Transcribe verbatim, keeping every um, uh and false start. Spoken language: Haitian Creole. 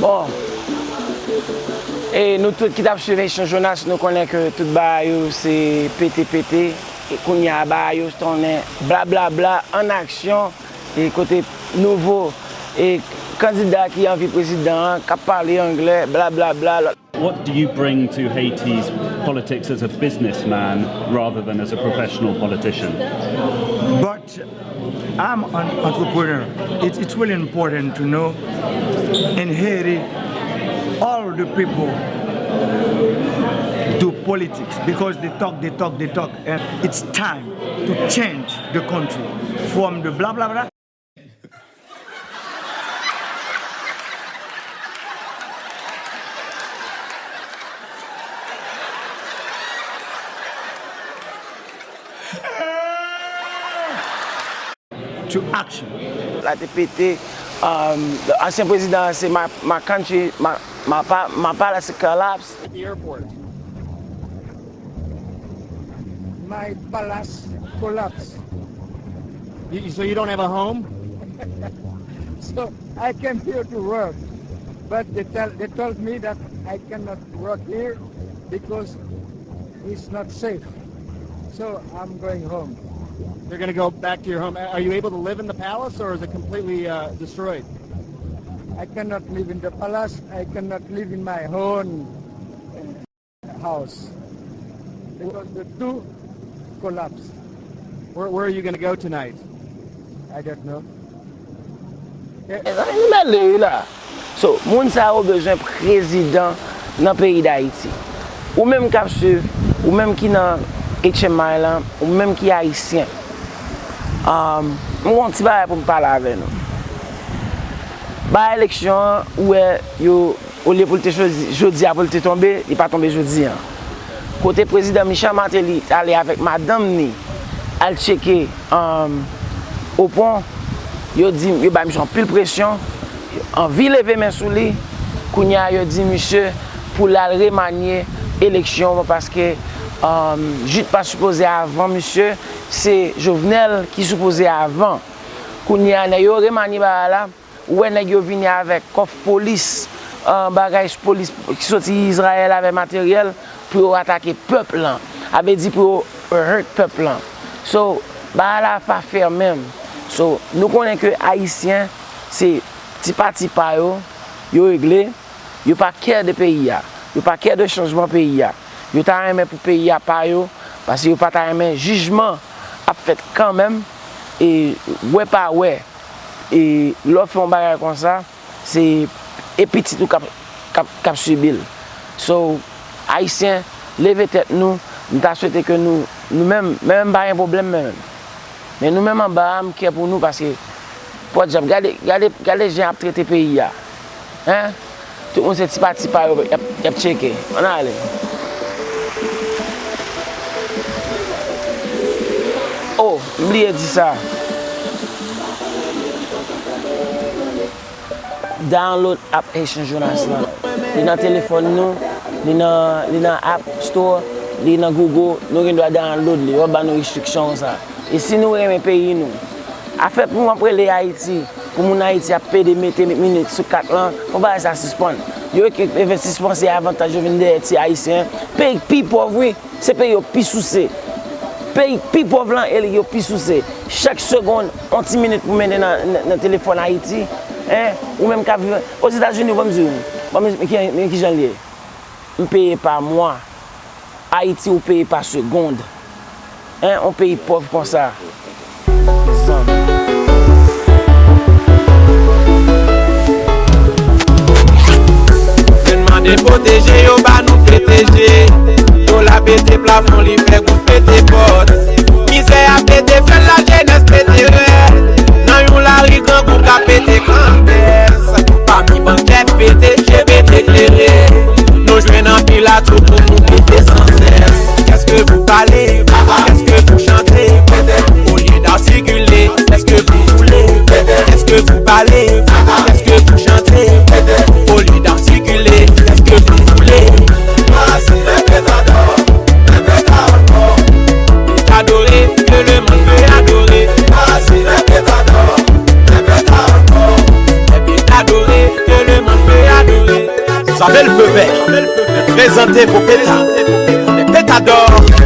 Bon, e nou tout ki t ap swiv Haitian Jonas, nou konnen ke tout bagay yo se pete pete. E kounye a, bagay yo tounen blablabla an aksyon. E kote nouvo e kandida ki anvi prezidan an k ap pale anglè, blablabla. What do you bring to Haiti's politics as a businessman rather than as a professional politician? But I'm an entrepreneur. It, it's really important to know in Haiti, all the people do politics because they talk, they talk, they talk. And it's time to change the country from the blah, blah, blah. To action. La te pete. Um, ansyen prezidan an se my, my country, my, my, pa, my palace collapse. At the airport. My palace collapse. You, so you don't have a home? So I came here to work, but they, tell, they told me that I cannot work here because it's not safe. So I'm going home. You're going to go back to your home. Are you able to live in the palace or is it completely uh, destroyed? I cannot live in the palace. I cannot live in my own house because the two collapse. Where, where are you going to go tonight? I don't know. Mezanmi, nou mèt li wi la. So, moun sa yo bezwen prezidan nan peyi Dayiti. Ou menm k ap swiv, ou menm ki nan H M I lan, ou menm ki ayisyen. Um, m gon ti bagay pou m pale avè nou. Bagay eleksyon an, ou wè yo, olye pou l te chwazi jodi a pou l te tonbe, li pa tonbe jodi an. Kote prezidan Michel Martelly t ale avèk madanm ni al tcheke um, Opon, yo di, yo bay misye anpil presyon, anvi leve men sou li. Kounye a yo di misye pou l al remanye eleksyon an paske um, Jute pa sipoze avan misye, se Jovenel ki sipoze avan. Kounye a nèg yo remanye bagay la, ou wè nèg yo vini avèk kòf polis, uh, bagay polis ki soti Izrayèl avèk materyèl pou yo atake pèp lan. A vle di pou yo hurt pèp lan. So, bagay la pa fè menm. So, nou konnen ke ayisyen se ti pati pa yo, yo regle, yo pa care de peyi a. Yo pa care de chanjman peyi a. Yo ta renmen pou peyi a pa yo, paske yo pa ta renmen jijman ap fèt kanmenm, e wè pa wè, e lè w fè yon bagay konsa, se e pitit ou k ap k ap k ap sibi l. So, ayisyen, leve tèt nou, m ta swete ke nou, nou menm, menm m pa gen pwoblèm menm. Men nou menm anba a, m kè pou nou paske pòdjab, gade, gade, gade jan y ap trete peyi a. Hein? Tout moun se ti pa ti pa yo y ap, y ap tcheke. Ann ale. Oh, m bliye di sa. Download app Haitian Jonas lan. Li nan telefòn nou, li nan, li nan App Store, li nan Google, nou gen dwa download li, yo pa ban nou restriksyon konsa. E si nou renmen peyi nou, afè pou mwen rele Ayiti, pou moun Ayiti ap pede mete minit sou kat lan, fò bagay sa sispann. Yo ekri event sispann se avantaj yo vin dèyè ti Ayisyen, peyi k pi pòv wi. Se peyi yo pi souse. Peyi pi pòv lan e li yo pi souse. Chak segonn, yon ti minit pou mennen nan, nan, nan telefòn Ayiti, en, ou menm k ap viv Ozetazini, ban m di w, ban m, men ki, men kijan l ye. M peye pa mwa. Ayiti, ou peye pa segonn. En, yon peyi pòv konsa. Gouvenman depwoteje yo ba nou pete je. Dola pete plafon li fè goud pete pòt. Mizè a pete fè lajenès pete rèd. Nan yon lari grangou ka pete kanpès. Pami bank dèt pete je pete klere. Nou jwenn anpil atou pou nou pete sansès. Qu'est-ce que vous parlez? Qu'est-ce que vous chantez? Au lieu d'articuler, qu'est-ce que vous voulez? Qu'est-ce que vous parlez? Qu'est-ce que vous chantez? Au lieu d'articuler, qu'est-ce que vous voulez? Devo Peta. Petadò.